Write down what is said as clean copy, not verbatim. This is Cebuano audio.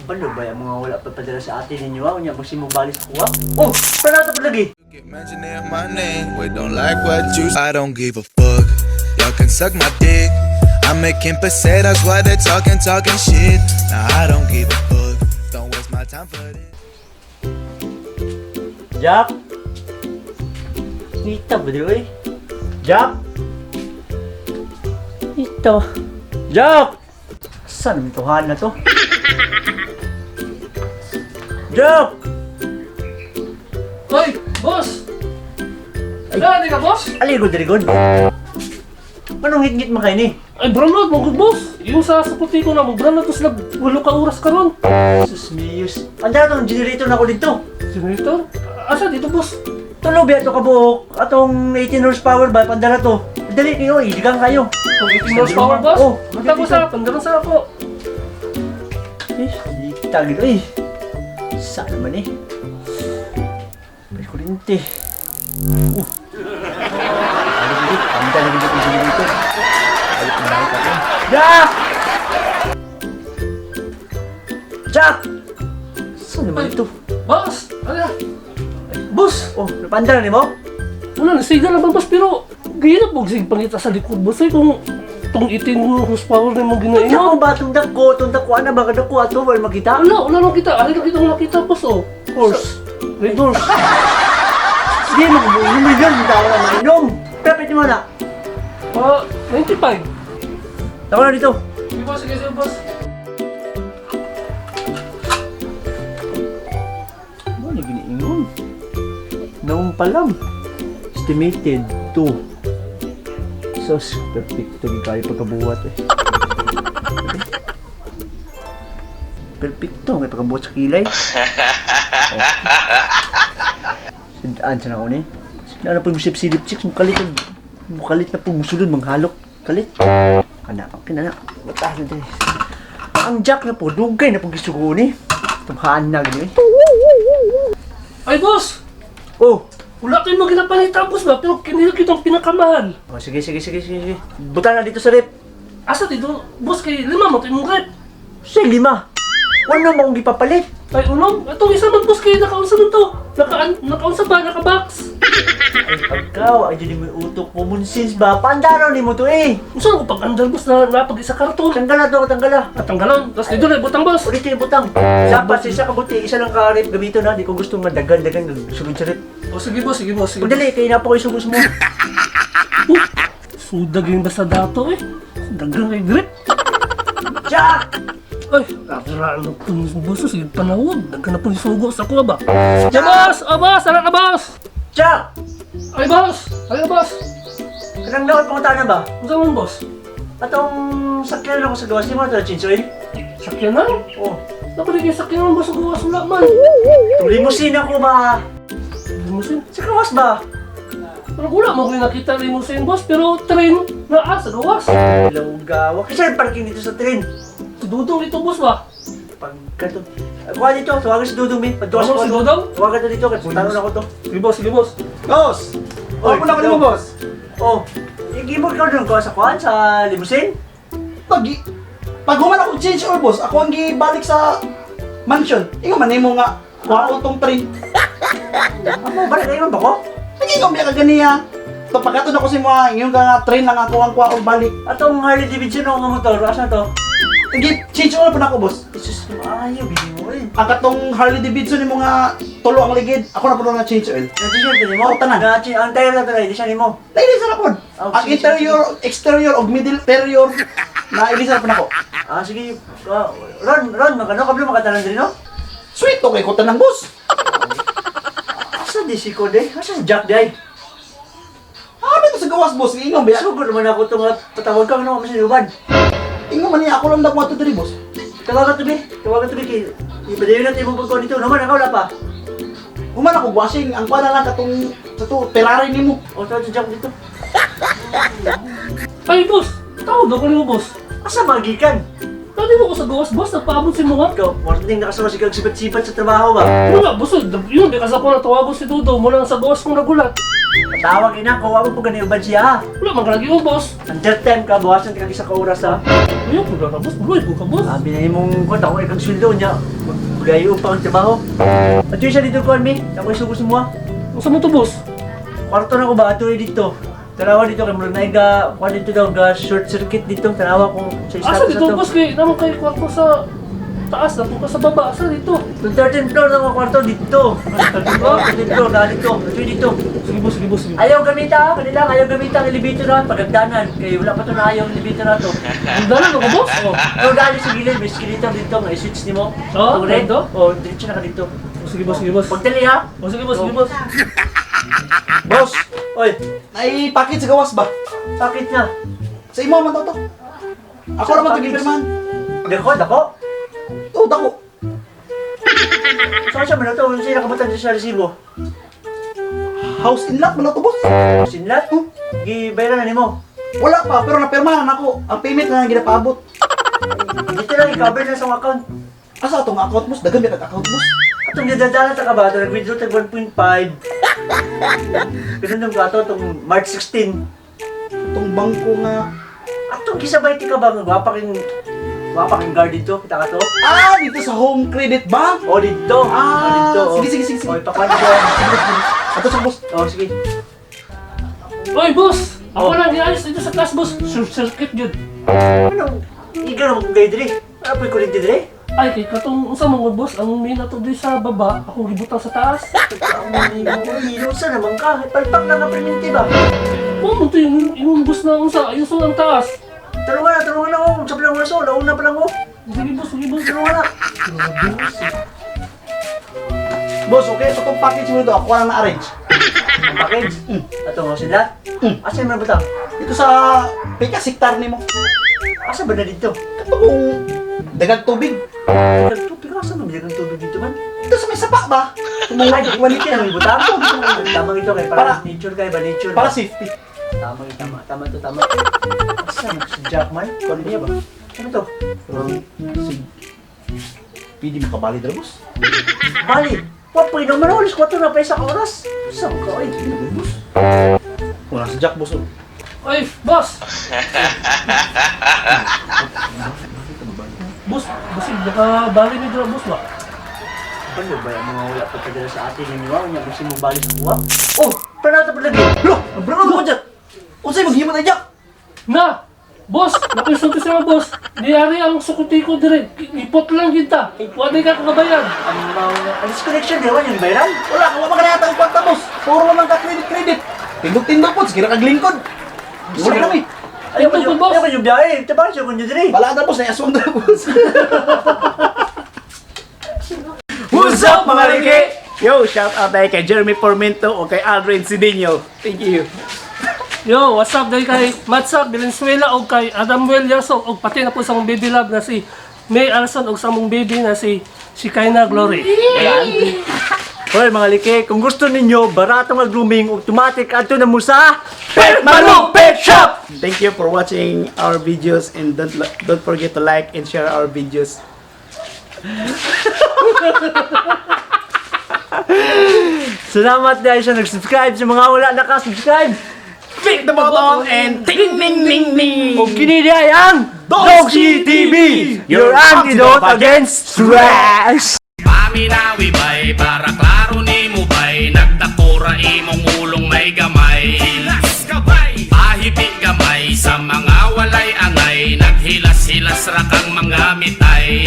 Ano ba yung mga wala pa padala sa atin ninyo ah? Unya, magsimong bali sa kuha? Oh! Panata pa lagi! Keep mentioning my name, we don't like what you. I don't give a fuck. Y'all can suck my dick. I'm making pesetas while they're talking, talking shit. Now I don't give a fuck. Don't waste my time for this. Jack! Kita ba di oy? Jack! Ito. Jack! Saan naman tuhan na to? Jack! Hoy, boss! Wala, di ka, boss? Aligo dirigon. Anong ngit-ngit man kayo ni? Ay, branout, mo good boss. Yung sa sukuti ko na, mo branout to sila 8 ka oras karon. Sus mius. Anda tong generator na ako dito. Generator? Asa dito, boss? Tulo biya to kabuok. Atong 18 horsepower ba pandala to. Dali kayo, idigang kayo. Kung 18 horsepower, boss? Oh, Tapos sa, pandalan sa ako. Eh, kita gitu eh. Saan naman eh? May kuryente. Ano dito? Ang dala dito kung generator. Ayok na lang ako. Jack! Jack! Saan naman ito? Boss! Ano? Boss! Oh, napandala ni mo? Wala, nasiga naman, boss, pero gaya na po, sig pangita sa likod, boss, eh, kung tong 18 horsepower na mong Ito ginaingon. ba itong dako? Itong dako, ano ba? Dako ato, wala makita? Wala, wala nang kita. Alin lang kitang nakita, boss, oh. Horse. Red horse. Hindi mo kung milyon, hindi ako na mainom. Pero pwede mo na. Ah, 95. Ako na dito. Sige, boss, sige, sige, boss. Ano na giniingon? Naong palam. Estimated 2. Sos, perfecto gid kayo pagkabuhat eh. Perfecto kay pagkabuhat sa kilay. Oh. Sindaan sa na ko ni. Sindaan na po yung silip chicks, mukalit mukalit na po musulod manghalok. Kalit. Kana, okay na na. Bata na din. Ang jack na po, dugay na po gisugo ni. Tumhaan na gini. Eh. Ay, boss! Oh, Wala kayong mga ginapanita, boss ba? Pero kinila kitang pinakamahal. Oh, sige, sige, sige, sige, sige. Buta na dito sa rep. Asa dito, boss, kay lima mo ito yung rep. Siya, lima. Wala naman akong gipapalit. Ay, unom, itong isa man, boss, kay nakaunsa man to. Nakaunsa ba? Nakabox. Ay, pagkaw, ay dyan mo yung utok mo. Sense ba? Paandaro ni mo to eh. Unsa ko pag-andar, boss, na napag isa karton. Tanggala to, tanggala. At tanggalon. Tapos dito na, butang, boss. Ulit yung butang. Dapat sa isa kabuti, isa lang ka rep gamiton ha. Di ko gusto nga dagan-dagan sulod sa rep. O, sige, boss, sige, boss, sige. Pagdali, kayo na po kayo sugos mo. Oh, sudag yung basta dato eh. Dagang kay grip. Jack! Ay, aralo po yung boss, sige panawag. Dagang na po yung sugo sa kuha ba? Ya, boss! Oh, boss! Anak na, boss! Jack! Ay, boss! Ay, boss! Kanang dapat pangutana ba? Unsa man, boss? Atong sakyan ako sa gawas ni mo ito, Chinsoy. Sakyanan? Oh, Napaligay sakyanan, boss, sa gawas wala man. itong limousine ako ba? Limousine? Sa gawas ba? Pero wala mo ko nakita limousine, boss, pero train na ah, sa gawas. Laugawa. Kasi parking dito sa train. Si Dudong ito, boss ba? Pagka to. Kuha dito, tawagan si Dudong, mi. Pagtuwas Ano, ko si to. Dudong? Tawagan to dito, kasi tanong ako to. Sige, boss, sige, boss. Boss! Oy, Oy, pula ko nimo, boss. Oh, igimod ka doon ko sa kuan sa limousine? Pag pag human ako change or boss, ako ang gibalik sa mansion. Ingon man nimo nga wa tong train. Amo, balik kayo ba ko? Sige ko biya ka ganiya. To pagkaton ako si mo, ingon ka nga train lang ako ang kuha og balik. Atong Harley Davidson ako nga motor, asa to? Sige, change oil pa na ako, boss. Jesus, maayo gid mo eh. Ang katong Harley Davidson nimo nga tulo ang ligid, ako na puno na change oil. Na-t-shirt nimo? Oh, tanan. Na ang tire na to, di siya nimo. Laili sa rapod. Oh, Ang sige, interior, exterior og middle interior na ilisa pa nako. Ah, sige. Ah, Ron, Ron, magano kablo makatanan diri no? Sweet to kay ko tanang boss. Asa di si Kode? Asa si Jack di ay? Ah, to sa gawas boss, ingon biya. Sugod man ako itong patawag ka ano man sa uban. Ingon man niya ako lang dagwa to diri boss. Tawagan to be, tawagan to be kay ipadayon natin imong pagkuhan dito. Naman ako wala pa. Human ako washing, ang kuha na lang katong sa to Ferrari nimo. O tawag si Jack dito. Ay, boss! Tawag ako nimo, boss. Asa magikan? Dali mo ko sa gawas, boss. Nagpaabot si mga. Ikaw, morning nakasama si kag sipat-sipat sa trabaho ba? Wala, boss. Yun, di kasi ako natawagon si Dudong. Mula sa gawas kong nagulat. Patawag ina ko, wa mo po gani uban siya, ha. Wala man ka lagi oh, boss. Ang third time ka, buwasan ka isa ka oras, ha. Ayaw ko na boss. Buloy ko ka, boss. Sabi na imong kwan, ako ikang sweldo niya. Gayo pa ang trabaho. Ato siya dito kuan mi, ako isugo sa mua. Unsa mo to, boss? Kwarto na ko ba ato dito. Tanawa dito kay murag naiga, kuan dito daw ga short circuit dito, tanawa kung sa Asa status dito, ato. boss? Kay naman kay kwarto sa taas, napo ka sa baba. Asa dito? Yung 13th floor ng kwarto dito. Oh, 13th floor na dito. Ato dito. Sige, boss, sige, boss. Sige. Ayaw gamita ha, kanila ayaw gamita ang elevator na pagagdanan kay wala pa to na ayaw ang elevator na to. Ang dala ka, boss? Oh, oh dali sa gilid may escalator dito, may switch nimo. Oh, Itong red. dito? Oh, diretso na ka dito. Oh, sige, boss, sige, boss. Pagdali ha. Oh, sige, boss, sige, boss. Boss, Oy, ay package sa gawas ba? bakit na? Sa imo man to to. Ako ra man to gipirmahan. Dako, dako. Oh, dako. Saan siya man ito? Sino nakabutan siya sa resibo? House in lot man to, boss. Sinlat? Gibayaran na nimo. Wala pa, pero napirmahan ako. Ang payment na lang ginapaabot. Dito lang i-cover na sa akong account. Asa atong account, boss? Daghan ba kag account, boss? Atong gidadala ta ka ba? Ito nag-withdraw tag 1.5. Ganun nung ato itong March 16. Itong bangko nga. Atong gisabay ti ka ba? Nga gwapa king guard dito. Kita ka to? Ah, dito sa Home Credit Bank. O dito. Ah, O, dito. O. sige, sige, sige, sige. O ipakuan ko. Ato sa boss. O sige. Oy, boss! Ako Oh. lang giayos dito sa taas, boss. Short circuit yun. Ano? Iga naman kung kayo diri. Ano po'y kuryente diri? Ay, kay katong unsa man boss, ang main ato diri sa baba, akong gibutang sa taas. Inusa naman ka. Palpak na nga perminti ba? Oh, mo to yung imong boss na unsa, ayuson ang taas. Tulungan na ako. Sa palang oras, oh. Nauna pa lang oh. Sige, boss, sige, boss. Tulungan na. Boss, okay, ito tong package mo dito. Ako lang na-arrange. Ang package. Ato nga sila. Asa yung mga butang? Dito sa pika siktar nimo. Asa ba na dito? Ito kung dagang tubig. Dagang tubig. Asa man dagang tubig dito man? Dito sa may sapa ba? Ay, dito na may butang. Tama ito kay para Para- nature kay ba nature. Para safety. Tama ito, tama. Tama ito, tama. Asa man si Jackman? Ano niya ba? Ano to? Sige. Pwede makabali dra, boss. Bali, wapoy naman ako. Alas 4 na pa isa ka oras. Saan ka oy? Boss. Wala sa Jack, boss. Oh. Oy, boss! Boss, basig nakabali ni dira, boss ba? Ano ba yung mga wala pagkadala sa atin ninyo? Ang niya gusto mong bali sa kuha? Oh! Panata pa lagi! Lo, bro, ko Jack. Unsay maghimo na Jack? Na! Boss, nakisulti siya boss. Niyari ang sukuti ko dire. Ipot lang kita. Wa di ka kakabayan. Ang mga... Ang disconnection, di ba? Yung viral? Wala ka wa man ang kwarta, boss. Puro man ka credit credit. Tindog-tindog po, sige ra kag lingkod. Wala kami. Ayaw Ito, boss. Ayaw yung biyahe. Tabang siya kung yun diri. Wala na, boss, na aswang na, boss. What's up, mga Rike? Yo, shout out tayo kay Jeremy Formento o kay Aldrin Cedinho. Thank you. Yo, what's up dahil kay Matsak Valenzuela o kay Adam Yaso o pati na po sa mong baby love na si May Alson o sa mong baby na si Shekinah Glory. Hoy mga like, kung gusto ninyo baratong mag-grooming, automatic adto na mo sa Pet Manu Pet Shop! Thank you for watching our videos and don't forget to like and share our videos. Salamat dahil sa nag-subscribe sa mga wala naka-subscribe. Click the button and ting ning ning ning! Ug kini diay ang Dogshi TV, your antidote against stress. Paminawi bay, para klaro ni mo bay? Nagdakura imong ulong may gamay. Hilas kabay, pahipi gamay. Sa mga walay angay, naghilas-hilas ra kang mga mitay.